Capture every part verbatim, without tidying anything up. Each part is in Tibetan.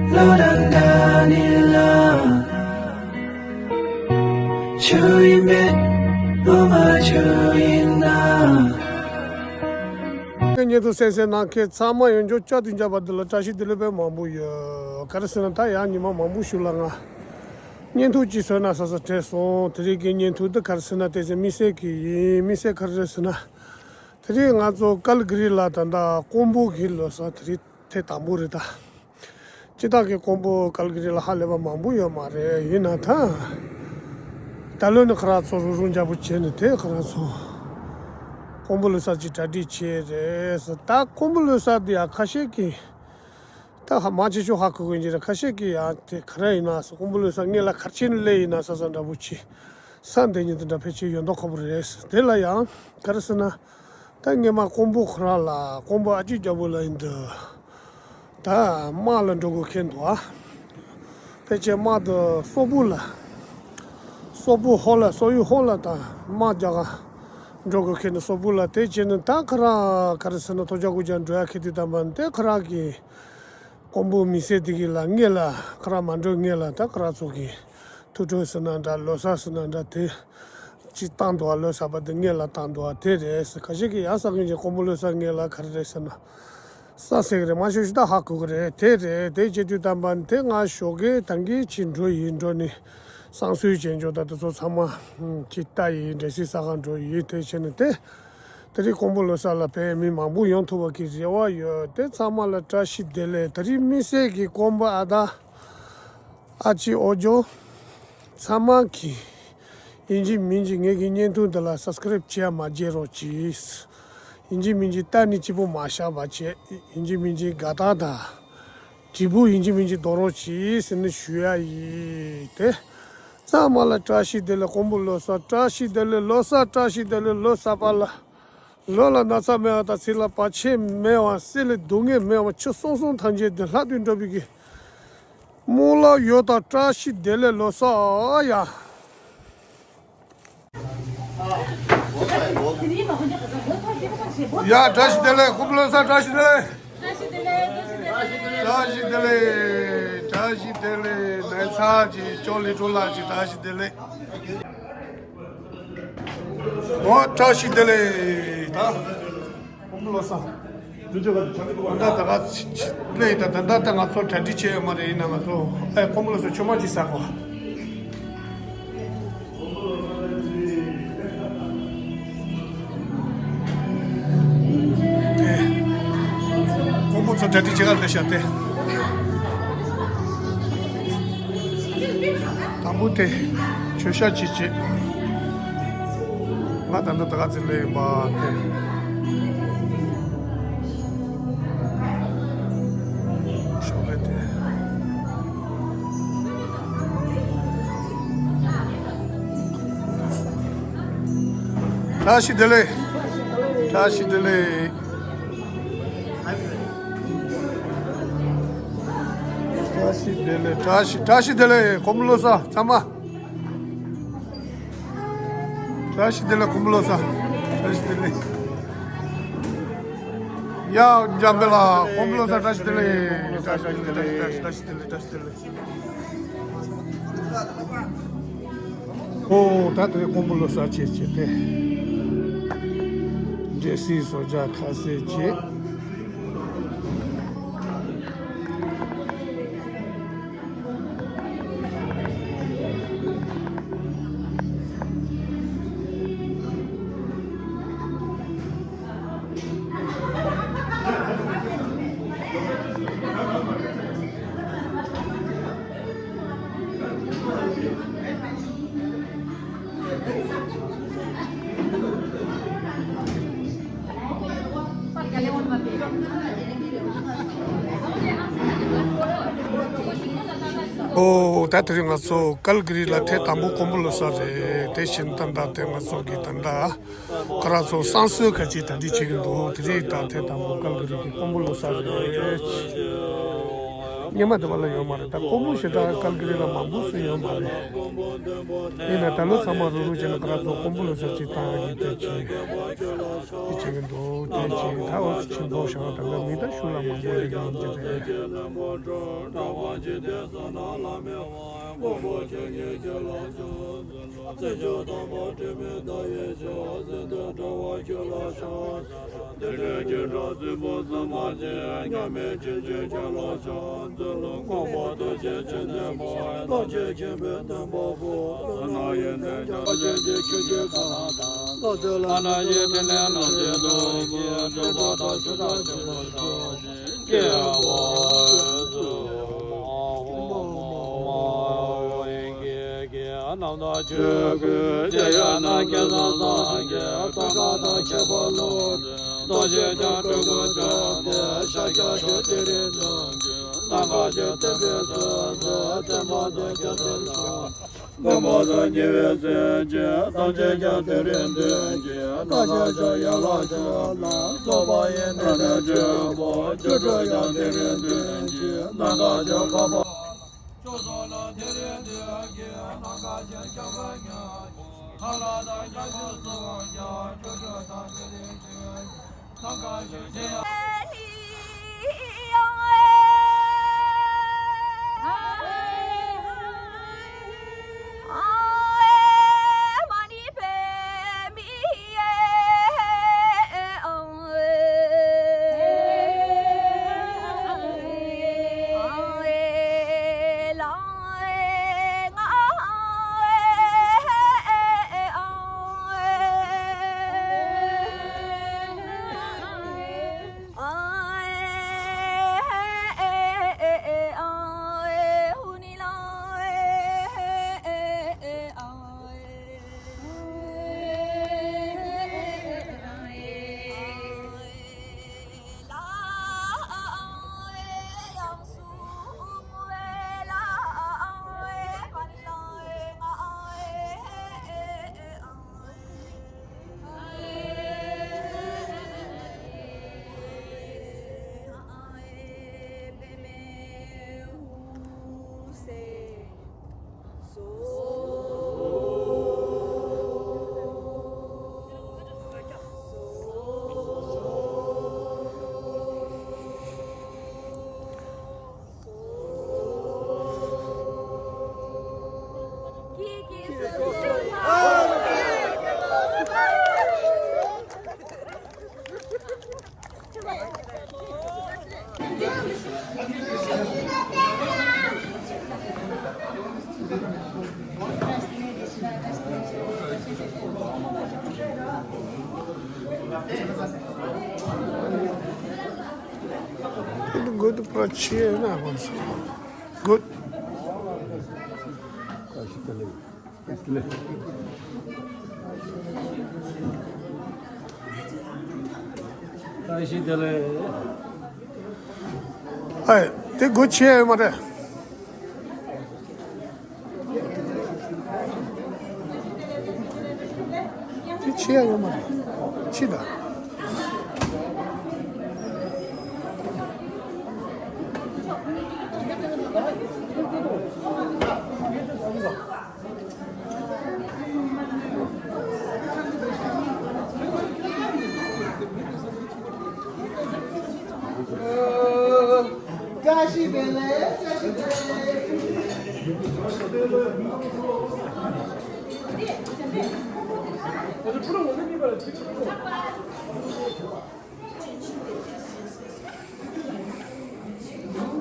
བློ་རང་འདྲ་ནི་ལ། ཆུ་ཡིན་མེད་བློ་མ་ཆུ་ཡིན་ན། བརྙན་ཐུང་གསན་གསན་གནང་མཁན་ཚང་མ་ཡོངས་རྫོགས་བསྐྱར་དུ་མཇལ་བ་འདི་ལ་བཀྲ་ཤིས་བདེ་ལེགས་དཔེ་མང་པོ་ཡོད། ག་རེ་ཟེར་ན་ད་ཡང་ཉི་མ་མང་པོ་ཞིག་ལ་ང་བརྙན་ཐུང་ཅིག་བཟོས་ན་ཟེར་ཟེར་དྲན་སོང་། དེ་རིང་གི་བརྙན་ཐུང་འདི་ག་རེ་ཟེར་ན་དེ་ཚོ་དམིགས་བསལ་གྱི་ཡིན། དམིགས་བསལ་ག་རེ་རེད་ཟེར་ན། དེ་རིང་ང་ཚོ་ཀལ་གྷི་རི་ལ་ད་ལྟ་ཀོང་པོ་གི་ལོ་གསར་དེ་རིང་ཐེངས་དང་པོ་རེད་ད། སྤྱིར་བཏང་གི་ཀོང་པོ་ཀལ་གྷི་རི་ལ་ཧ་ལས་པ་མང་པོ་ཡོད་མ་རེད། ཡིན་ན་ད་ད་ལོ་ནི་ཁོ་རང་ཚོ་རུབ་རུབ་རྒྱག་པོ་བྱས་ནས་དེ་ཁོ་རང་ཚོ་ཀོང་པོ་ལོ་གསར་གྱི་གྲ་སྒྲིག་བྱས་རེད་ཟེར། ད་ཀོང་པོ་ལོ་གསར་འདི་ཡང་ཁ་ཤས་ཀྱིས་ད་ཧ་མ་ཆེ་ཤོས་ཧ་གོ་གི་ཡིན་རེད། ཁ་ཤས་ཀྱིས་ཡང་དེ་ག་རེ་ཡིན་ན་ཟེར། ཀོང་པོ་ལོ་གསར་སྔོན་ལ་ག་རེ་བྱས་ནས་སླེབས་ཡིན་ན་ཟེར་ཟེར་འདྲ་པོ་ཅིག་བསམ་བསྡད་མཁན་དེ་འདྲ་ཕལ་ཆེར་ཡོད་མདོག་ཁ་པོ་རེད། དེ་ལ་ཡང་ག་རེ་ཟེར་ན། ད་སྔོན་མ་ཀོང་པོ་ཁོ་རང་ལ་ཀོང་པོ་ཨ་ཅེ་རྒྱལ་པོ་ལ་ཡིན་དུས་ད་དམག་ལ་འགྲོ་དགོས་ཁེལ་འདུག་ཨ། ཕལ་ཆེར་དམག་དེ་སོག་པོ་ལ། སོག་པོ་ཧོར་ལ། སོག་ཡུལ་ཧོར་ལ་ད་དམག་རྒྱག་ག་འགྲོ་དགོས་ཁེལ་འདུག་སོག་པོ་ལ། དེ་བྱས་ནས་ད་ཁོ་རང་ག་རེ་ཟེར་ན་ཐོ་ཅག་ཀུ་ཅག་འགྲོ་ཡ་ཁེལ་དུས་ཙམ་པ་དེ་ཁོ་རང་གི་ཀོང་པོ་མི་སེར་དེ་གི་ལ་སྔོན་ལ་ཁོ་རང་མ་འགྲོ་སྔོན་ལ་ད་ཁོ་རང་ཚོ་གི་ཐུགས་སྤྲོ་ཟེར་ན་འདྲ། ལོ་གསར་ཟེར་ན་འདྲ་དེ་ཅིག་བཏང་འདུག་བ། ལོ་གསར་པ་དེ་སྔོན་ལ་བཏང་འདུག་བ། དེ་རེད་ཟེར། ཁ་ཤས་ཀྱིས་ཡང་ས་ཀུན་གྱི་ཀོང་པོ་ལོ་གསར་སྔོན་ལ་ག་རེ་རེད་ཟེར་ན། ས་ཟེར་གི་རེད། མ་ཤོད་ཤོད་ད་ཧ་གོ་གི་རེད། དེ་རེད། དེ་བྱེད་དུས་ཙམ་པ་དེ་ང་ཞོགས་ཀས་ད་གིན་ཅིག་འགྲོ་ཡིན། འགྲོ་ནས་བསང་གསོལ་བྱས་འཇོག་ད་དེ་ཚོ་ཚང་མ་ཅིག་ལྟ་ཡིན། འབྲས་སིལ་ཟ་ག་འགྲོ་ཡིན། དེ་བྱས་ནས་དེ་དེ་རིང་ཀོང་པོ་ལོ་གསར་ལ་དཔེ་མི་མང་པོ་ཡོང་ཐུབ་པ་གི་རེ་བ་ཡོད། དེ་ཚང་མ་ལ་བཀྲ་ཤིས་བདེ་ལེགས། དེ་རིང་དམིགས་བསལ་གྱི་ཀོང་པོ་ཨ་ད་ཨ་ཅེ་ཨོ་ཇོ་ཚང་མ་གིས་ཡིན་གཅིག་མིན་གཅིག་ངེད་ཀྱི་བརྙན་ཐུང་འདི་ལ་སབ་སི་ཀ་རེབ་བྱེད་ཡ་མ་བརྗེད་རོགས་གྱིས། ཡིན་གཅིག་མིན་གཅིག་ལྟ་ནི་གཅིག་པོ་མ་བཞག་པ་བྱས། ཡིན་གཅིག་མིན་གཅིག་དགའ་རྟགས་དང་། དྲིལ་བུ་ཡིན་གཅིག་མིན་གཅིག་རྡོག་རོགས་གྱིས་ཟེར་ནས་ཞུ་ཡ་ཡིན། དེ་ཚང་མ་ལ་བཀྲ་ཤིས་བདེ་ལེགས། ཀོང་པོ་ལོ་གསར་བཀྲ་ཤིས་བདེ་ལེགས། ལོ་གསར་བཀྲ་ཤིས་བདེ་ལེགས། ལོ་གསར་པ་ལ་ལོ་ལ་ན་ཚ་མེད་པ་དང་། ཚེ་ལ་བར་ཆད་མེད་པ། སྲིད་ལ་སྡུག་བསྔལ་མེད་པ། ཆོས་གསུམ་གསུམ་ཐམས་ཅད་དེ་ལྷག་ཏུ་འགྲོ་བའི་གི་སྨོན་ལམ་ཡོད་དང་། བཀྲ་ཤིས་བདེ་ལེགས། ལོ་གསར་ཡ། ཡ། བཀྲ་ཤིས་བདེ་ལེགས། ཀོང་པོ་ལོ་གསར་བཀྲ་ཤིས་བདེ་ལེགས། བཀྲ་ཤིས་བདེ་ལེགས། བཀྲ་ཤིས་བདེ་ལེགས། བཀྲ་ཤིས་བདེ་ལེགས། ན་ཚ་ཅིག་ཅོ་ལི་ཀྲོ་ལ་ཅིག་བཀྲ་ཤིས་བདེ་ལེགས། འོ། བཀྲ་ཤིས་བདེ་ལེགས། ད་ཀོང་པོ་ལོ་གསར། ད་ལྟ་ད་ག་ལས་ད་ད་ལྟ་ད་ང་ཚོ་གྲ་སྒྲིག་བྱས་ཡོད་མ་རེད། ཡིན་ན་ང་ཚོ་ཨེ་ཀོང་པོ་ལོ་གསར་མཆོད་མེ་ཅིག་བསགས་གོ། ཀོང་པོ་ཚོ་གྲ་སྒྲིག་བྱེད་ག་སླེབས་ཤག་སྟེ། དང་པོ་དེ་མཆོད་བཤམས་ཅིག་བྱེད། ང་ད་ལྟ་ད་ག་ཚོད་སླེབས་ཡིན་པ་དེ། ཤོག་ལེ་དེ། བཀྲ་ཤིས་བདེ་ལེགས། བཀྲ་ཤིས་བདེ་ལེགས། བཀྲ་ཤིས་བདེ་ལེགས། བཀྲ་ཤིས། བཀྲ་ཤིས་བདེ་ལེགས། ཀོང་པོ་ལོ་གསར་ཚང་མ། བཀྲ་ཤིས་བདེ་ལེགས། ཀོང་པོ་ལོ་གསར། བཀྲ་ཤིས་བདེ་ལེགས། ཡ། འཇམ་དཔལ་ལགས། ཀོང་པོ་ལོ་གསར་བཀྲ་ཤིས་བདེ་ལེགས། བཀྲ་ཤིས་བདེ་ལེགས། བཀྲ་ཤིས་བདེ་ལེགས། བཀྲ་ཤིས་བདེ་ལེགས། ཨོ། ད་དེ་ཀོང་པོ་ལོ་གསར་བྱེད་བྱེད་དེ། འབྲས་སིལ་བཟོ་རྒྱག་ཁ་ཟས་བྱེད། ཨོ། ད་དེ་རིང་ང་ཚོ་ཀལ་གྷི་རི་ལ་ཐེངས་དང་པོ་ཀོང་པོ་ལོ་གསར་རེད། དེ་བཞིན་ད་ལྟ་དེ་ང་ཚོ་གི་ད་ལྟ་ཁོ་རང་ཚོ་བསང་གསོལ་ག་ཅིག་གྲ་སྒྲིག་བྱེད་ཀྱི་འདུག་དེ་རིང་ད་ཐེངས་དང་པོ་ཀལ་གྷི་རི་གི་ཀོང་པོ་ལོ་གསར་རེད། སྔོན་མ་དེ་བ་ལ་ཡོད་མ་རེད། ད་ཀོང་པོ་ཞེ་དྲག་ཀལ་ཀི་རི་ལ་མང་པོ་སུ་ཡོད་མ་རེད། ཡིན་ན་ད་ལོ་ཚང་མ་རུག་རུག་བྱས་ན་ཁ་ར་ཚོ་ཀོང་པོ་ལ་ས་གཅིག་བཏང་ཡག་གི་དེ་བྱས་དེ་བྱེད་ཀྱི་འདུག་དེ་བྱས་ད་འོ་ཚོ་ཕྱིན་འདུག་ཤག་ད་ལོ་མི་ད་ཤུགས་ལ་མང་པོ་ཡོད་ཀྱི་ཡིན་གྱི་རེད། མགོན་པོ་དང་ཉེ་བའི་སེམས་ཅན་ཐམས་ཅད་ཀྱང་དེ་རིང་མཐུན་གྱིས་བདག་ཅག་ཡན་ལག་བཅུ་ལ་སོགས་པ་ཡི་ནང་ནས་ཆེན་པོ་སྒྱུ་འཕྲུལ་ཡང་དེ་རིང་མཐུན་གྱིས་ནམ་མཁའ་ཆེན་པོ་ཁམས་དཔག་བཅུ་སོགས་ལ་དེ་རིང་མཐུན་གྱིས་ནམ་མཁའ་ཆེན་ཁྱབ་པ་ཉག་གཅིག་ཧ་ལ་དང་བརྒྱ་བཞི་སོགས་ཀྱང་སྒྱུ་འཕྲུལ་དང་དེ་རིང་མཐུན། Good, good. ཨ་དེ་སྒོ་ཕྱེ་ཡ་ཡོད་མ་རེད། དེ་ཕྱེ་ཡ་ཡོད་མ་རེད། ཕྱེ་ད།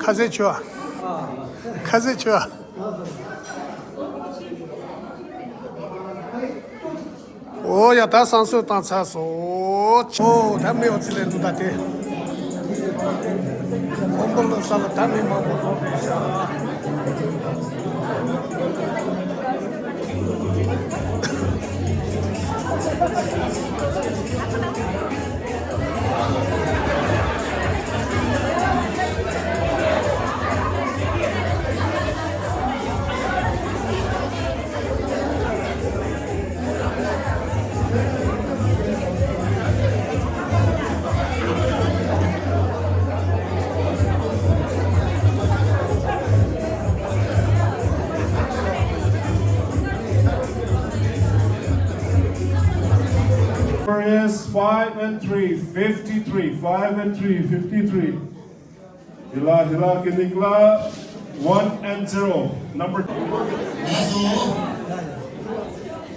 ཁ་ཟས་བྱོས། ཁ་ཟས་བྱོས། ཨོ་ཡ། ད་བསང་གསོལ་བཏང་ཚར་སོང་། ཨོ་ད་མི་འོ་ཙི་ལས་འདུག་ད་དེ། ཁོང་པོ་ལོ་ས་ལ་ད་མི་མང་པོ་ལོག་རེད་ཤག Five and three, fifty-three. Five and three, fifty-three. Hila, Hila Kinikla, one and zero. Number. Lasso.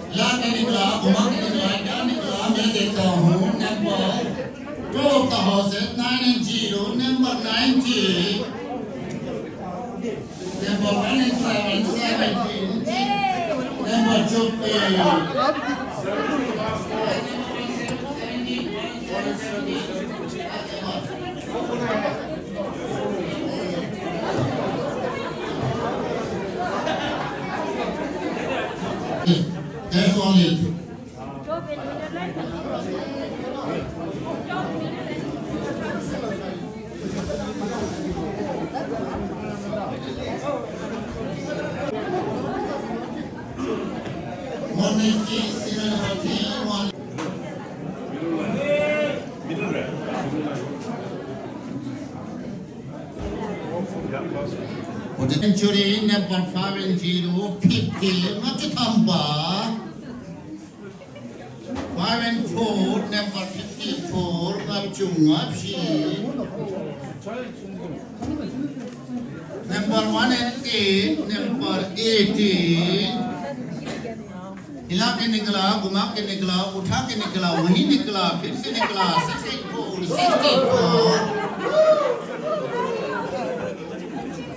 Hila Kinikla, Guma Kinikla, Hila Kinikla, मैं देखता हूँ, number two of the house है, nine and zero, number ninety. Number one and seven, seventeen. Number two, that's only. Century number five and zero, fifty, ལྔ་བཅུ་ཐམ་པ། Five and four, number fifty-four, ལྔ་བཅུ་ང་བཞི། Number one and eight, number eighteen. हिला के निकला, घुमा के निकला, उठा के निकला, वहीं निकला, फिर से निकला, sixty-four, sixty-four.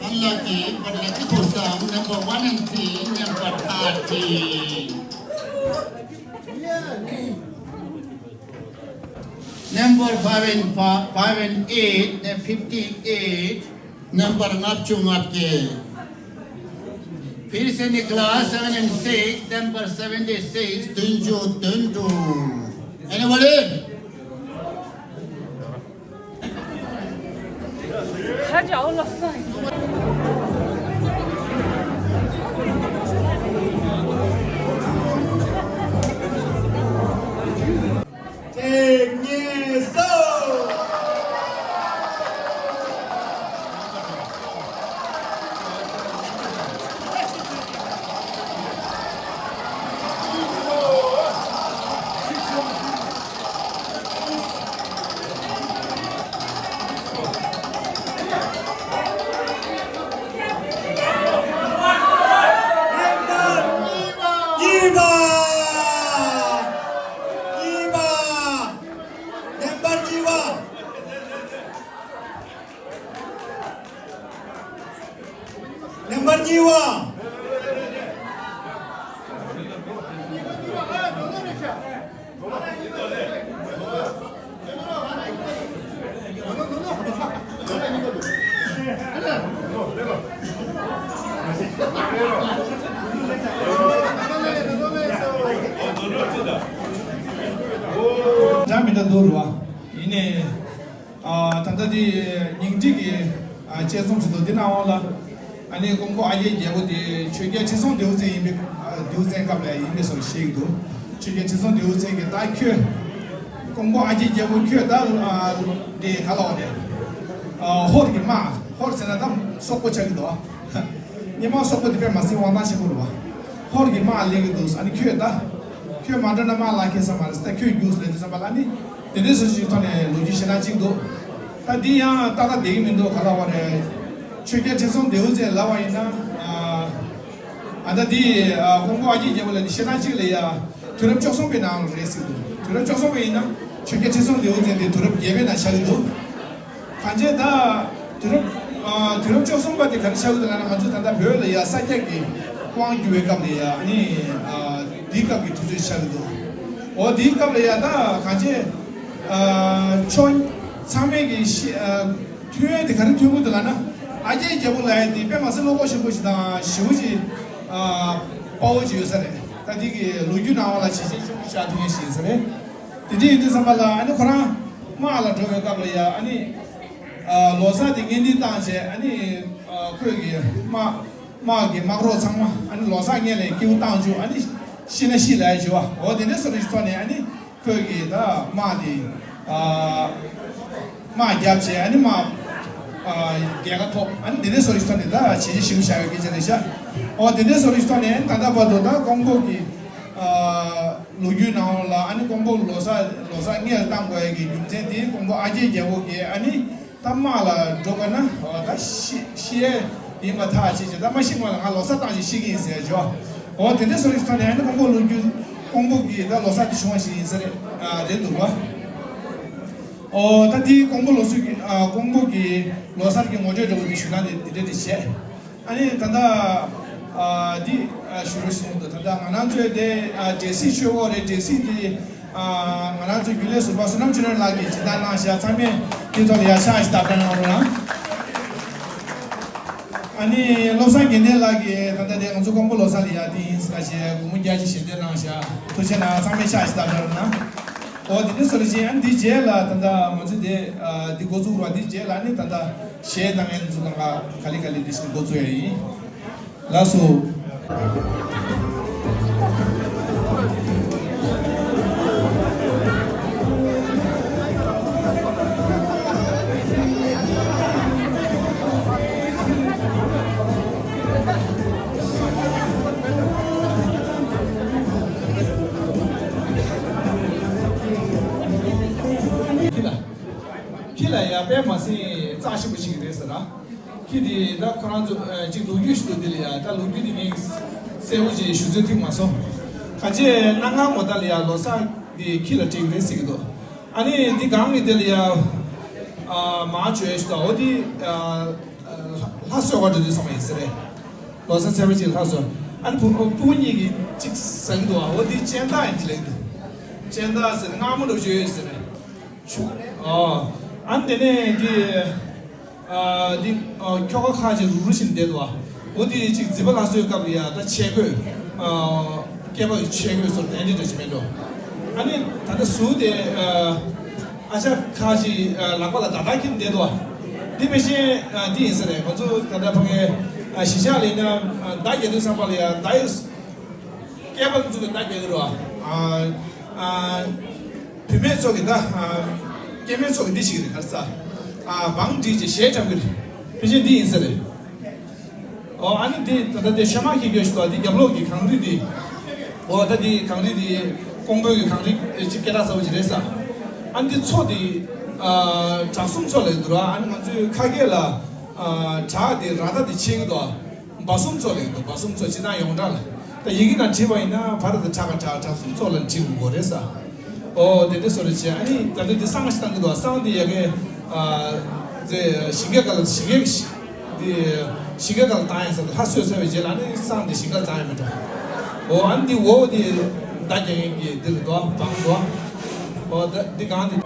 Unlucky, but lucky for some, number one and three, number thirteen. Number five and fi-, five and eight, then fifty-eight, number ལྔ་བཅུ་ང་བརྒྱད། फिर से निकला, seven and six, number seventy-six, བདུན་ཅུ་དོན་དྲུག། Anybody? གཉིས་པ། གཉིས་པ། number གཉིས་པ། number གཉིས་པ། འདྲ་མི་འདྲ་འདུག་རེད་བ། ཡིན་ནའི། ཨ། ད་ལྟ་འདི་ཉིང་ཁྲི་གི་ཨ་དཔྱད་རྩོམ་ཞིག་འདུག་འདི་ནང་འོང་ལ། ཨ་ནི་ཀོང་པོ་ཨ་རྒྱལ་རྒྱལ་པོ་དེ་ཆོས་རྒྱལ་ཁྲི་སྲོང་ལྡེའུ་བཙན་ཡིན་པའི། ཨ། ལྡེའུ་བཙན་སྐབས་ལ་ཡིན་པའི་བཟོ་ཞིག་འདུག་ཆོས་རྒྱལ་ཁྲི་སྲོང་ལྡེའུ་བཙན་གྱིས་ད་ཁྱོད་ཀོང་པོ་ཨ་རྒྱལ་རྒྱལ་པོ་ཁྱོད་ད། ཨ། དེ་ག་ལ་འོང་ནས། ཨ། ཧོར་གྱི་དམག་ཧོར་ཟེར་ན་ད་སོག་པོ་ཆགས་ཀྱི་འདུག་སྔོན་མ་སོག་པོ་དེ་དཔེ་མ་སྲིད་དབང་ཐང་ཆེན་པོ་རེད་བ། ཧོར་གྱི་དམག་སླེབས་ཀྱི་འདུག་ཨ་ནི་ཁྱོད་ད། ཁྱོད་མ་འགྲོ་ན་དམག་ལ་ཁེལ་ས་མ་རེད། ད་ཁྱོད་རྒྱུགས་ལས་དུས་ཙམ་པ་ལ་ནི་དེ་འདྲའི་བཟོ་ཞིག་ཐོག་ནས་ལོ་རྒྱུས་ཞེ་དྲག་ཅིག་འདུག་ད་འདི་ཡང་ཏག་ཏག་བསྡད་ཀྱི་མི་འདུག་ག་ལ་བ་རེད། ཆོས་རྒྱལ་ཁྲི་སྲོང་ལྡེའུ་བཙན་ལབ་པ་ཡིན་ན། ཨ། ཨ་ད་འདི་ཨ་ཀོང་པོ་ཨ་རྒྱལ་རྒྱལ་པོ་ལ་ནི་ཞེ་དྲག་ཅིག་ལ་ཡ། དུས་རབས་བཅུ་གསུམ་པའི་ནང་ལ་རེད་ཟེར་འདུག་དུས་རབས་བཅུ་གསུམ་པ་ཡིན་ན་ཆོས་རྒྱལ་ཁྲི་སྲོང་ལྡེའུ་བཙན་དེ་དུས་རབས་བརྒྱད་པའི་ནང་ཆགས་ཀྱི་འདུག་གང་ཅི་ད། དུས་རབས། ཨ། དུས་རབས་བཅུ་གསུམ་པ་དེ་ག་རེ་ཆགས་ཀྱི་འདུག་ལབ་ན། ང་ཚོ་ད་ལྟ་བོད་ལ་ཡ་ས་སྐྱ་གི་དབང་བསྒྱུར་བའི་སྐབས་ལ་ཡ། ཨ་ནི། ཨ། འདིའི་སྐབས་ཀྱི་དུས་ཚོད་ཆགས་ཀྱི་འདུག་འོ་འདིའི་སྐབས་ལ་ཡ་ད་གང་ཅི། ཨ། ཕྱོགས་ཚང་མས་ཀྱི་ཤི། ཨ། ཐུན་དབྱངས་དེ་ག་རེ་ཐོན་གྱི་འདུག་ལབ་ན། ཨ་རྒྱལ་རྒྱལ་པོ་ལབ་ཡ་དེ་དཔེ་མ་སྲིད་བློ་ཁོག་ཆེན་པོ་ཞིག་དང་ཞེ་པོ་ཅིག་ཨ། དཔའ་བོ་ཅིག་ཡོད་ས་རེད། ད་འདི་གི་ལོ་རྒྱུས་ནང་བ་ལ་བྱས་རྗེས་ཆེན་པོ་བཞག་ཐུབ་མཁན་ཞིག་ཡིན་ས་རེད། དེ་འདྲ་ཡིན་དུས་ཙམ་པ་ལ་ཨ་ནི་ཁོ་རང་དམག་ལ་འགྲོ་བའི་སྐབས་ལ་ཡ། ཨ་ནི། ཨ། ལོ་གསར་དེ་སྔོན་འདྲེན་བཏང་བྱས། ཨ་ནི། ཨ། ཁོས་ཀྱི་དམག་དམག་གི་དམག་རོགས་ཚང་མ་ཨ་ནི་ལོ་གསར་སྔོན་ལ་སྐྱིད་པོ་བཏང་བཅུག་ཨ་ནི་ཤི་ན་ཤི་ལབ་ཡ་ཞུ་བ། འོ་དེ་འདྲ་བཟོ་འདྲ་ཞིག་ཐོག་ནས་ཨ་ནི་ཁོས་ཀྱི་ད་དམག་དེ། ཨ། དམག་བརྒྱབ་བྱས་ཨ་ནི་དམག་ཨ། རྒྱལ་ཁ་ཐོབ། ཨ་ནི་དེ་འདྲ་བཟོ་འདྲ་ཞིག་ཐོག་ནས་ད་བྱས་རྗེས་ཞེ་པོ་བཞག་ཡོད་སྐད་ཆ་རེད་ཤག་འོ་དེ་འདྲ་བཟོ་འདྲ་ཞིག་ཐོག་ནས་ད་ལྟ་བར་དུ་ད་ཀོང་པོ་གི། ཨ། ལོ་རྒྱུས་ནང་ལ་ཨ་ནི་ཀོང་པོ་ལོ་གསར་ལོ་གསར་སྔོན་ལ་བཏང་དགོས་ཡ་གི་རྒྱུ་མཚན་དེ་ཀོང་པོ་ཨ་རྒྱས་རྒྱལ་པོ་གིས་ཨ་ནི་ད་དམག་ལ་འགྲོ་དགོས་ན་ད་ཤི་ཤི་ཡས་ཡིན་པ་ཐག་ཆོད་བྱས་ད་མ་ཤི་སྔོན་ལ་ང་ལོ་གསར་བཏང་ཞིག་ཤི་གི་ཡིན་ཟེར་ཡ་ཅིག་འོ་དེ་འདྲ་བཟོ་ཞིག་ཐོག་ནས་ཨ་ནི་ཀོང་པོ་ལོ་རྒྱུས་ཀོང་པོ་གི་ད་ལོ་གསར་དེ་བྱུང་བ་ཞིག་ཡིན་ས་རེད། ཨ་རེད་འདུག་བ། ཨོ་ད་དེ་ཀོང་པོ་ལོ་གསར་གི་ཨ་ཀོང་པོ་གི་ལོ་གསར་གི་ངོ་སྤྲོད་འདྲ་བོ་དེ་ཞུ་སྟངས་དེ་དེ་འདྲ་དེ་བྱས། ཨ་ནི་ད་ལྟ་ཨ་འདི་ཨ་ཞུ་རོགས་ཞུ་གི་འདུག་ད་ལྟ་ང་རང་ཚོའི་དེ་ཨ་སྒྲིག་གཞི་ཆོས་འཁོར་རེད། སྒྲིག་གཞི་འདི་ཨ་ང་རང་ཚོའི་རྒྱུན་ལས་ཟུར་པ་བསོད་ནམས་ཆོས་སྒྲོན་ལགས་ཀྱིས་སྦྱིན་བདག་གནང་ཤག་ཚང་མས་དེ་ཐོག་ལ་ཡར་ཕྱག་ཞིག་བརྡབ་སྟངས་གནང་རོགས་གནང་། ཨ་ནི་བློ་བཟང་དགེ་ལྡན་ལགས་ཀྱིས་ད་ལྟ་དེ་ང་ཚོ་ཀོང་པོ་ལོ་གསར་ལ་ཡར་དེ་ཡིན་ཟེར་ཞེས་སྒོར་མོ་བརྒྱ་ཅིག་ཞལ་འདེབས་གནང་ཤག་ཐུགས་རྗེ་གནང་། ཚང་མས་ཕྱག་ཞིག་བརྡབ་སྟངས་གནང་། འོ་དེ་འདྲ་བཟོ་རེད་ཅེས་ཨ་ནི་འདི་རྗེས་ལ་ད་ལྟ་ང་ཚོ་དེ་ཨ་འདི་འགོ་བཙུགས་རོགས། འདི་རྗེས་ལ་ཨ་ནི་ད་ལྟ་གཞས་བཏང་མཁན་ཚོ་དང་ག་ལེ་ག་ལེ་འདི་བཞིན་འགོ་བཙུགས་ཡ་ཡིན། ལགས་སོ། ཁྱི་ལ། ཁྱི་ལ་ཡ་དཔེ་མ་སྲིད་རྩ་ཆེན་པོ་ཞིག་རེད་ཟེར་ལ། ཁྱི་དེ་ད་ཁོ་རང་ཚོ་ཨ་ཅིག་ལོ་རྒྱུས་ཤིག་འདུག་དེ་ལ་ཡ་ད་ལོ་རྒྱུས་དེ་ངས་གསལ་པོ་ཅིག་ཞུ་ཚོད་ཐིག་མ་སོང་། གང་ཅི་གནའ་སྔ་མོ་ད་ལ་ཡ་ལོ་གསར་དེ་ཁྱི་ལ་སྤྲད་ཀྱི་རེད་ཟེར་གྱི་འདུག་ཨ་ནི་འདི་གང་གི་དེ་ལ་ཡ་ཨ་མ་བཅོས་ཤིག་འདུག་འོ་དེ་ཨ་ལྷ་གསོལ་བ་འགྲོ་དུས་ཚང་མ་ཡིན་ཟེར་རེད། ལོ་གསར་ཚེས་པ་གཅིག་ལྷ་གསོལ། ཨ་ནི་བུ་བུ་གཉིས་ཀྱིས་གཅིག་ཟ་གི་འདུག་འོ་དེ་སྤྱན་ཟླ་ཡིན་གྱི་ལེགས་འདུག་སྤྱན་ཟླ་ཟེར་ནས་མངར་མོ་འདྲ་བོ་ཅིག་ཡོད་ཟེར་རེད། ཆུ། ཨོ། ཨ་ནི་དེ་ནས་འདི། ཨ་འདི། ཨ་ཁྱོ་ག་ཁ་ཅིག་རུ་རུ་བྱས་ནས་བསྡད་འདུག་འོ་འདི་ཅིག་མཛད་པ་ལྷ་གསོལ་སྐབས་ལ་ཡ་ད་ཆས་གོས། ཨ་སྐྱེས་པ་གི་ཆས་གོས་སོགས་དེ་འདྲ་འདྲ་ཅིག་མེད་འགྲོ། ཨ་ནི་ད་ལྟ་གཟུགས་དེ་ཨ་ཨ་ཅག་ཁ་ཅིག་ཨ་ལག་པ་ལ་མདའ་དར་འཁྱེར་ནས་བསྡད་འདུག་འདི་ཕལ་ཆེར་ཨ་འདི་ཡིན་ས་རེད། ང་ཚོ་ད་ལྟ་ཕ་གའི་ཨ་གཞིས་ཆགས་ལ་ཡིན་ན་ཨ་མདའ་རྒྱག་དུས་ཙམ་པ་ལ་ཡ་མདའ་ཡི། སྐྱེས་པ་ཚོ་གི་མདའ་རྒྱག་གི་རེད་བ། ཨ་ཨ་བུད་མེད་ཚོ་གི་མདའ། ཨ་སྐྱེས་དམན་ཚོ་གི་འདི་ཞིག་རེད་ག་རེ་ཟ། ཨ་བང་སྒྲིག་ཅིག་གཞས་འཁྲབ་གི་རེད། ཕལ་ཆེར་འདི་ཡིན་ས་རེད། ཨོ་ཨ་ནི་འདི་ད་ལྟ་འདི་ཤ་མ་ཁྱི་སྐྱོ་ཞིག་འདུག་འདི་རྒྱབ་ལོགས་ཀྱི་གངས་རི་འདི། ཨོ་ད་འདི་གངས་རི་འདི་ཀོང་པོའི་གི་གངས་རི་ཅིག་སྐད་གྲགས་ཚ་བོ་ཅིག་རེད་ས། ཨ་ནི་འདི་མཚོ་འདི་ཨ་བྲག་གསུམ་མཚོ་ལབ་འདུག་ར། ཨ་ནི་ང་ཚོའི་ཁ་སྐད་ལ་ཨ་བྲག་འདི་ར་ད་འདི་ཕྱེ་གི་འདུག་སྦ་གསུམ་མཚོ་ལབ་ཀྱི་འདུག་སྦ་གསུམ་མཚོ་སྤྱིར་བཏང་ཡོངས་གྲགས་ལ། ད་ཡི་གེ་ནང་བྲིས་པ་ཡིན་ན་བར་དུ་བྲག་ག་བྲག་བྲག་གསུམ་མཚོ་ལ་བྲིས་དགོས་རེད་ས། ཨོ་དེ་འདྲ་བཟོ་འདྲ་བྱས། ཨ་ནི་ད་ལྟ་འདི་བསང་ཞིག་བཏང་གི་འདུག་བསང་འདི་ཡ་གི་ཨ་ཙེ་ཞིང་ཁའི་སྒང་ལ་ཞིང་ཁའི་འདི་ཞིང་ཁའི་སྒང་ལ་བཏང་ཡིན་ས། ལྷ་གསོལ་ཚར་བའི་རྗེས་ལ་ཨ་ནི་བསང་འདི་ཞིང་ཁར་བཏང་ཡིན་མི་འདྲ། ཨོ་ཨ་ནི་འདི་འོ་འདི་མདའ་རྒྱག་མཁན་གྱི་འདི་ལ་འདུག་བང་འདུག་ཨོ་ད་འདི་གང་འདི།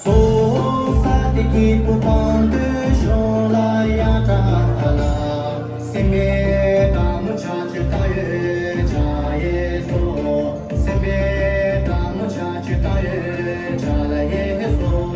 སོ་ས་དེ་སྐྱིད་པོ་པང་དུ་ཤོང་ལ་ཡ་ཏྲ་ཨ་ལ། སེམས་པའི་སྒྲ་མོ་ཆ་ཆུ་ལྟ་ཡོད་ཆ་ཡེ་སོ། སེམས་པའི་སྒྲ་མོ་ཆ་ཆུ་ལྟ་ཡོད་ཆ་ལ་ཡེ་སོ།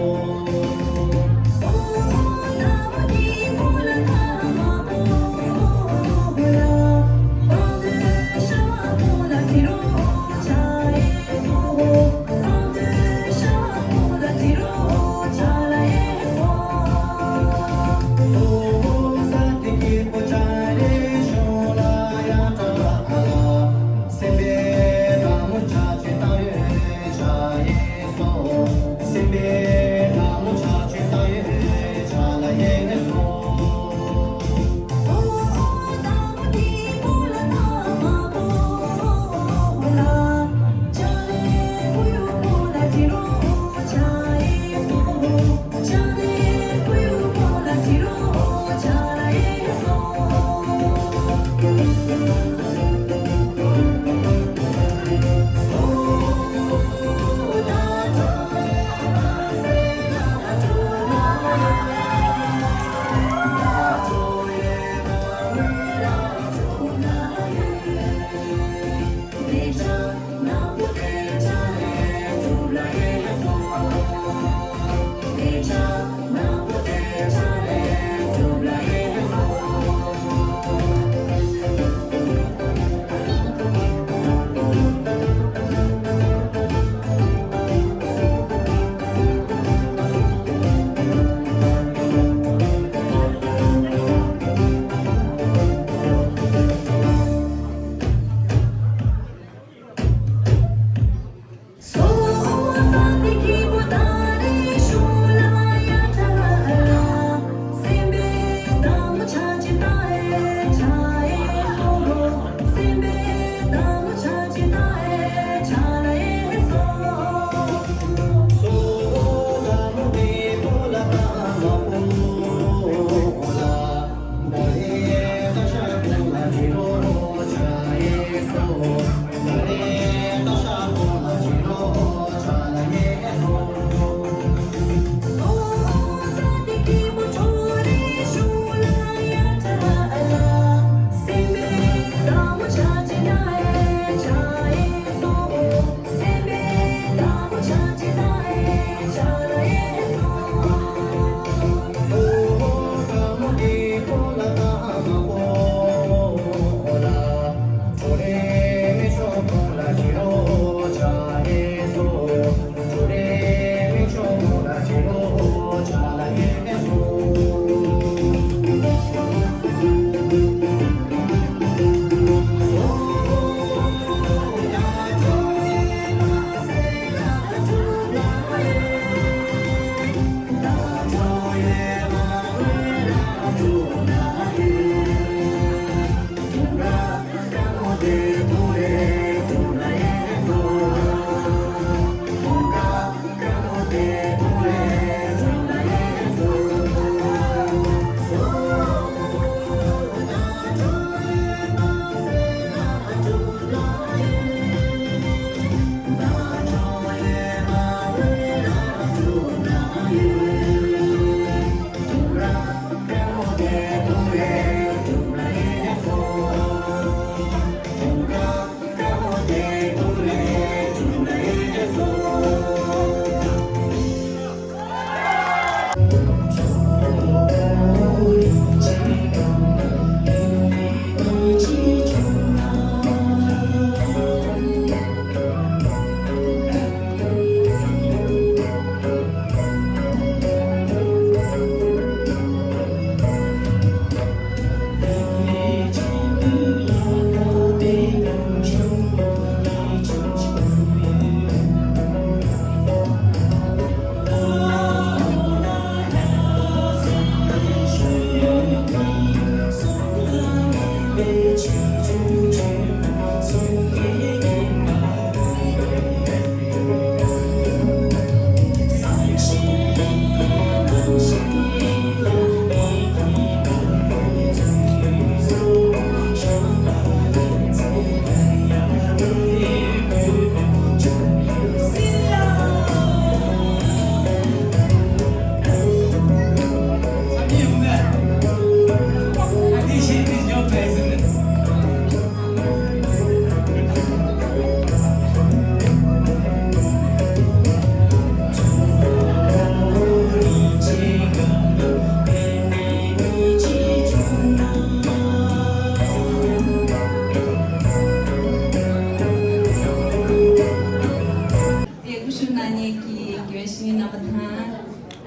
ཀྱི་དགེ་བའི་བཤེས་གཉེན་རྣམ་པ་དང་།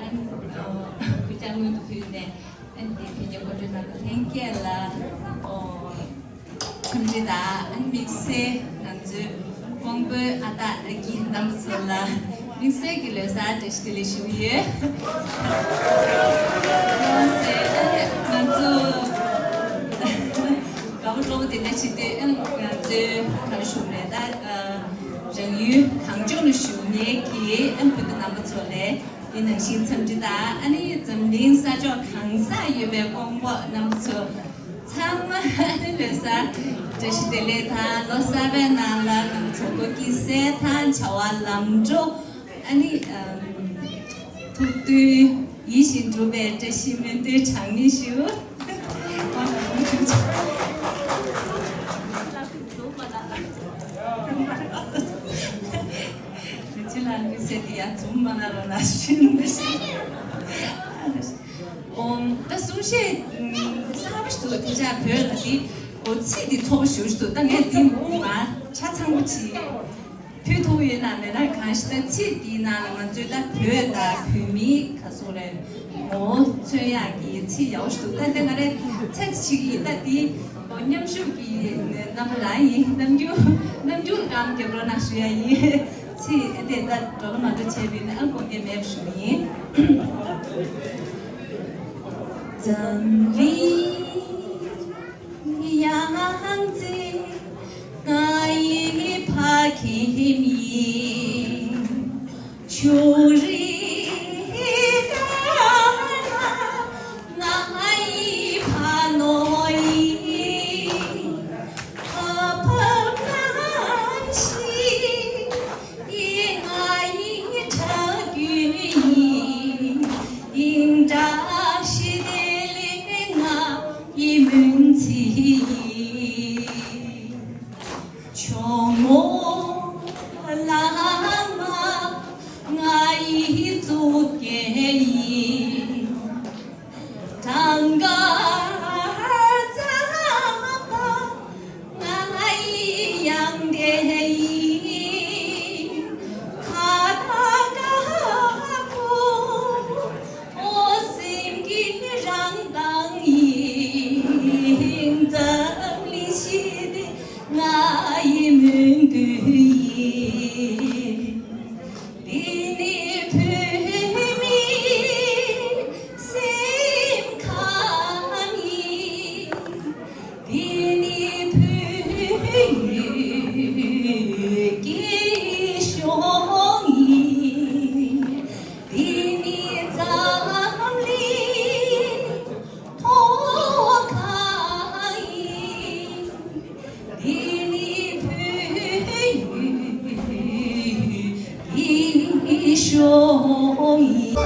ཨ་ནི་ཨོ་གུས་ཕྱག་སྔོན་དུ་ཕུལ་ནས། ཨ་ནི་དེ་ཕན་ཆད་གོ་སྒྲིག་གནང་བ་ལྷན་རྒྱས་ལ་ཨོ་འཚམས་འདྲི་དང་། ཨ་ནི་དམིགས་བསལ་ང་ཚོའི་དབང་པོའི་ཨ་སྟག་ཨ་ཀི་རྣམ་པ་ཚོ་ལ་དམིགས་བསལ་གྱི་ལོ་གསར་བཀྲ་ཤིས་བདེ་ལེགས་ཞུ་གི་ཡོད། ལགས་སོ། ཨ་ནི་ང་ཚོ་དགའ་པོ་སྤྲོ་པོ་དེ་འདྲ་བྱེད་དུས། ཨ་ནི་ང་ཚོའི་ག་རེ་ཞུ་དགོས་རེད། ད་རང་ཡུལ་གངས་ལྗོངས་ལ་བཞུགས་མཁན་གྱི་ཨ་ནི་བོད་པ་རྣམ་པ་ཚོ་ལ་དེ་ནང་བཞིན་འཚམས་འདྲི་དང་། ཨ་ནི་འཛམ་གླིང་ས་ཕྱོགས་གང་སར་ཡོད་པའི་དབང་པོ་རྣམ་པ་ཚོ་ཚང་མ་ཨ་ནི་ལོ་གསར་བཀྲ་ཤིས་བདེ་ལེགས་དང་། ལོ་གསར་པའི་ནང་ལ་རྣམ་པ་ཚོ་སྒོ་དཀྱིལ་སེལ་དང་། བྱ་བ་ལམ་འགྲོ། ཨ་ནི་ཨམ་ཐུགས་འདུན་ཡིད་བཞིན་འགྲུབ་པའི་བཀྲ་ཤིས་སྨོན་འདུན་གྲངས་མེད་ཞུ། ཁྱེད་ལ་དམིགས་བསལ་དེ་ཡང་འཛུམ་མ་ན་རོགས་གནང་ཞུ། ཨོ་ད་གསུང་བཤད་གསར་པ་ཞིག་འདུག་དེ་ཆ་བོད་ལ་དེ་འོ་ཚིག་དེ་ཚོགས་པ་ཞུ་ཞུ་འདུག་ད་ངས་དེ་མ་ཆ་ཚང་པོ་བྱེད། ཕུལ་ཐུབ་ཡོད་ན་མེད་ན། གང་ཞིག་ད་ཚིག་འདིའི་ནང་ལ་ང་ཚོས་ད་བོད་དང་བོད་མིའི་ག་སོག་རེད། ངོ་བོ་མཚོན་ཡག་གི་ཚིག་ཡག་པོ་ཞིག་འདུག་ད་དེ་ང་རེ་ཚད་ཅིག་ཡིན། ད་འདི་མཉམ་ཞུགས་ཀྱི་རྣམ་པ་རང་ཡིན། རྣམ་འགྱུར་རྣམ་འགྱུར་སྒམ་རྒྱབ་རོགས་གནང་ཞུ་ཡ་ཡིན། ཚིག་དེ་ད་འགྲོ་ལ་མ་འགྲོ་བྱས་པ་ཡིན་ན་ཨ་དགོངས་འགལ་མེད་པ་ཞུ་ཡིན། འཛམ་གླིང་། ཡང་རྩེ་ང་ཡི་ཕ་ཁྱིམ་ཡིན། ཕྱོགས་རིས་ང་ཡི་ཕ་ནོར་ཡིན། ཨ་ཕ་ང་ཞིག་ཡིན། ང་ཡི་ཁྲ་རྒྱུན་ཡིན། ཡིན་བཀྲ་ཤིས་བདེ་ལེགས་ང་ཡི་མིང་ཚིག་ཡིན། ཇོ་མོ་བླ་མ་ང་ཡི་གཙུག་རྒྱན་ཡིན། གྲངས་ཀ་ཙམ་པ་ང་ཡི་ཡང་དེ་ཡིན། ཁ་ཏ་ཀ་ཁུ་ཨོ་སེང་གེ་རང་དང་ཡིན། འཛམ་གླིང་ཞི་བདེ་ང་ཡི་མོས་གུས་ཡིན། འདི་ནི་བོད་མིའི་སེམས་ཁམས་ཡིན། འདི་ནི་བོད་ཀྱི་གཞུང་ཡིན། འདི་ནི་འཛམ་གླིང་ཐོག་ཁ་ཡིན། འདི་ནི་བོད་ཡུལ་གྱི་གཞུང་ཡིན།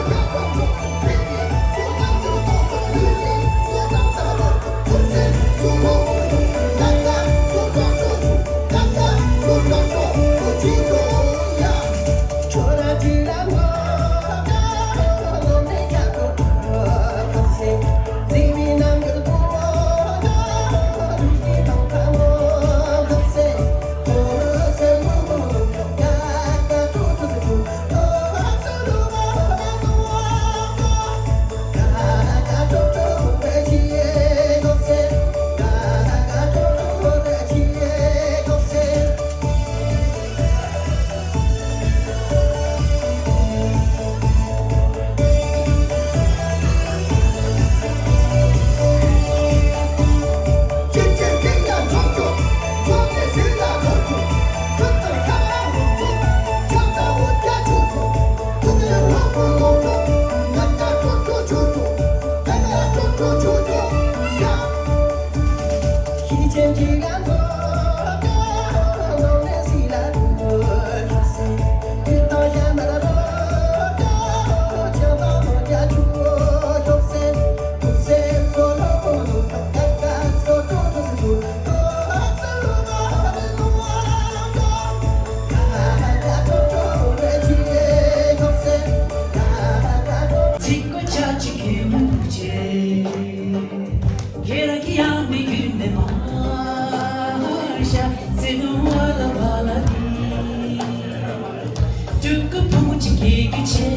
ཆེ།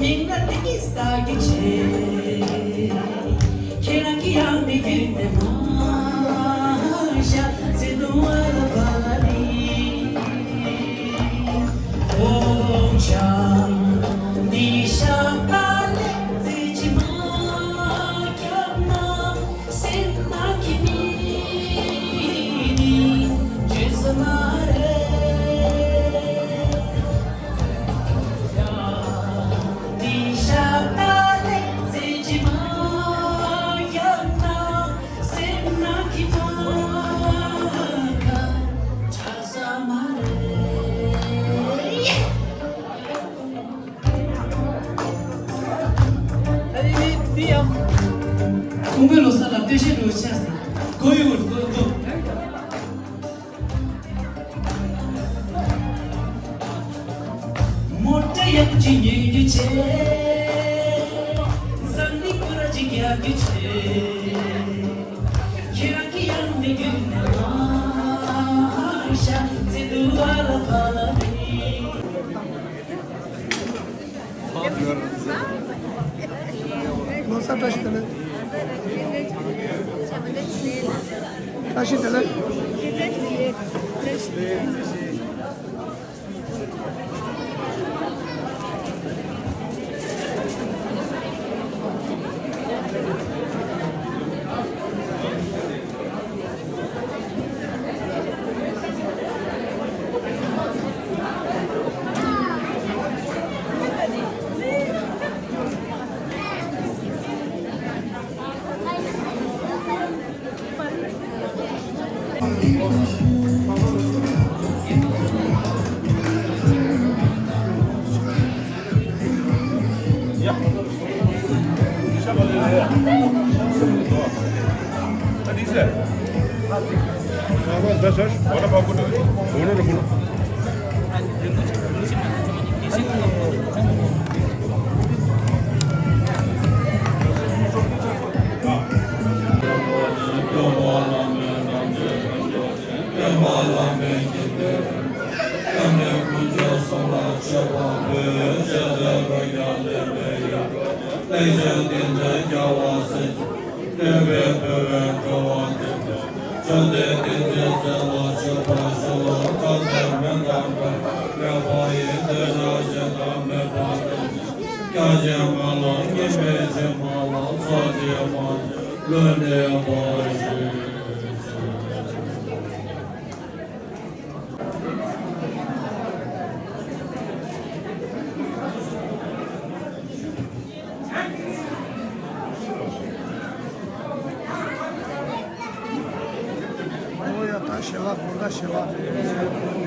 མིག་ལ་ཏི་ཀི་ས་ཀི་ཆེ། ཁྱེད་རང་གི་ཡང་མི་རྒྱུད་དེ་མ་ཤ་ཚེ་དུ་བ་ལ་བ་ལ་ནི། ཨོ་ཆ་ནི་ཤ་པ་ལེ་ཙི་ཅི་མ་ཁྱབ་ན། སེམས་ནང་གི་མི་ནི་ཇེ་ས་མ་རེད། འདི་ཤ་ཏ་ལེ་ཙེ་ཇི་མ་ཡང་ན་སེམས་ནང་གི་མ་ཁ་ཆ་ས་མ་རེད། ཁོང་པའི་ལོ་གསར་ལ་སྟོད་གཞས་འགྲོ་ཆས་སེ་གོ་ཡོད་གོ་གོ། མོ་ཊ་ཡག་ཅིག་ཉོ་རྒྱུ་བྱས། སང་ནི་ཀུ་ར་ཅིག་རྒྱག་རྒྱུ་བྱས། ཁྱེད་རང་གི་ཡང་མི་རྒྱུད་ནས་མ་ཤ་ཚེ་དུ་བ་ལ་བ་ལ་རེད། ལོ་གསར་བཀྲ་ཤིས་བདེ་ལེགས། བཀྲ་ཤིས་བདེ་ལེགས། སྟོན་པ་བླ་མེད་རང་རྒྱལ་ཀུན་ཀྱང་སྟོན་པ་བླ་མེད་ཀྱི་དོན། སྐྱབས་གནས་དཀོན་མཆོག་གསུམ་ལ་མཆོད་པ་འབུལ། ཞལ་ཟས་གོས་ཀྱང་ལེན་པའི་ཡུལ། གླིང་བཞི་སྡེ་བདུན་རྒྱལ་བ་སྲས་བཅས། སྟོན་པའི་བོད་པའི་འགྲོ་བ་དོན་དུ། བཅོམ་ལྡན་བསྟན་འཛིན་སྲས་ལ་མཆོད་པར་ཞུ། བཀའ་སྩལ་མི་འདའ་བར་མོས་པ་ཡི། འདོད་ཆགས་ཞེ་སྡང་མེད་པ་དེ། བསྐྱངས་ཤིང་མ་བླངས་ཉེས་པའི་ཕྱིར་མ་ལགས། ཚོགས་ཀྱིས་མ་ཚོགས་ལུས་གནས་པར་ཤོག། ཨོ་ཡ། ད་ཞལ་ལག་དགོང་དག་ཞལ་ལག་རེད།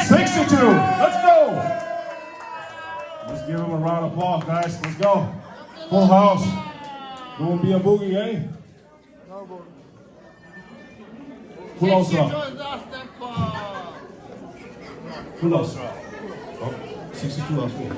Sixty-two. Let's go. Let's give him a round of applause, guys. Let's go. Full house. Gonna be a boogie, eh? Full house, right? Full house, right? Oh, sixty-two house, right?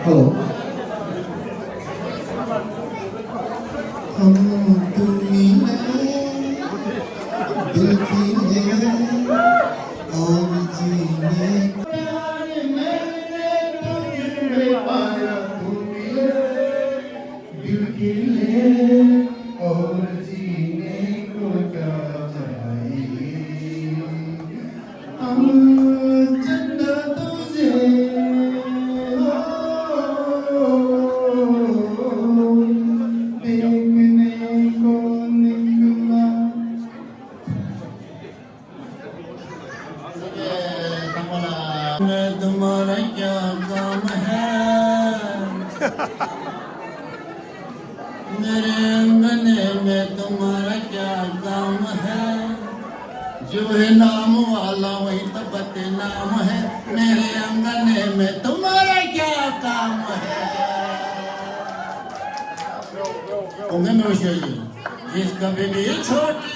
Hello. हम तुम्हें दिल की है और जीने प्यार मैंने तुझ में पाया तुम्हें दिल की है और जीने को क्या चाहिए हम चंदा तुझे देखने को निकला। तुम्हारा क्या काम है? मेरे अंगने में तुम्हारा क्या काम है? जो है नाम वाला वही तो बदनाम है। मेरे अंगने में तुम्हारा क्या काम है? Onge me sheli. जिसका बीबी छोटी,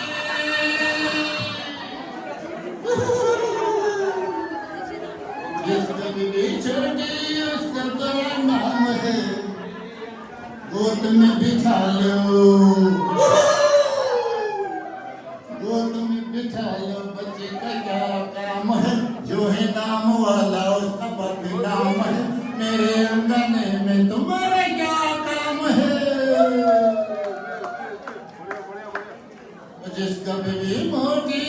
जिसका बीबी छोटी, उसका बड़ा नाम है। गोद में बिठा लो, गोद में बिठा लो, बच्चे का क्या काम है? जो है नाम वाला उसका बदनाम है। मेरे अंगने में तुम्हारा क्या काम है? जिसका बीबी मोटी,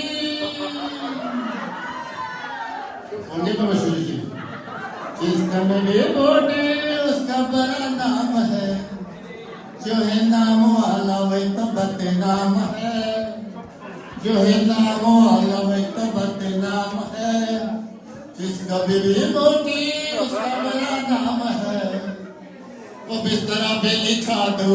आगे बढ़ो शुरू जी। जिसका बीबी मोटी, उसका बड़ा नाम है। जो है नाम वाला वही तो बदनाम है। जो है नाम वाला वही तो बदनाम है। जिसका बीबी मोटी, उसका बड़ा नाम है। वो बिस्तरा पे लिखा दो,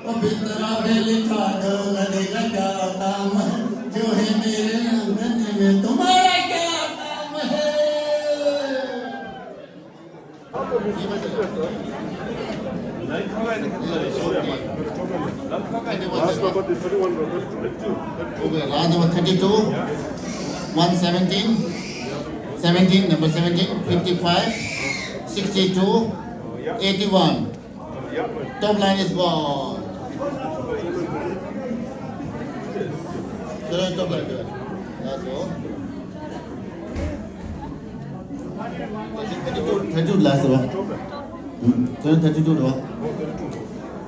वो बिस्तरा पे लिखा दो, गधे का क्या काम है? जो है मेरे आंगन में, तुम्हारा क्या काम है? Okay, round number thirty-two, one seventeen, seventeen, number seventeen, fifty-five, sixty-two, eighty-one. Top line is gone. Top line, that's all. Thirty-two last one. Hmm, thirty-two.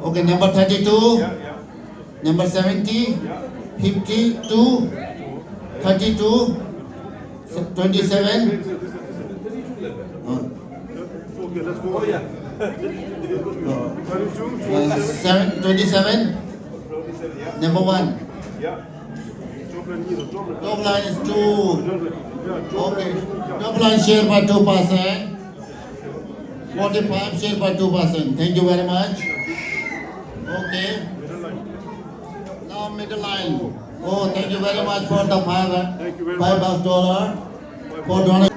Okay, number thirty-two, number seventy, fifty-two, thirty-two, twenty-seven. Uh, seven, twenty-seven, number one. Top line is two. Okay. Top line share by two percent. Forty-five share by two percent. Thank you very much. Okay. Now middle line. Oh, thank you very much for the five, thank you very five much. Bucks dollar for donation.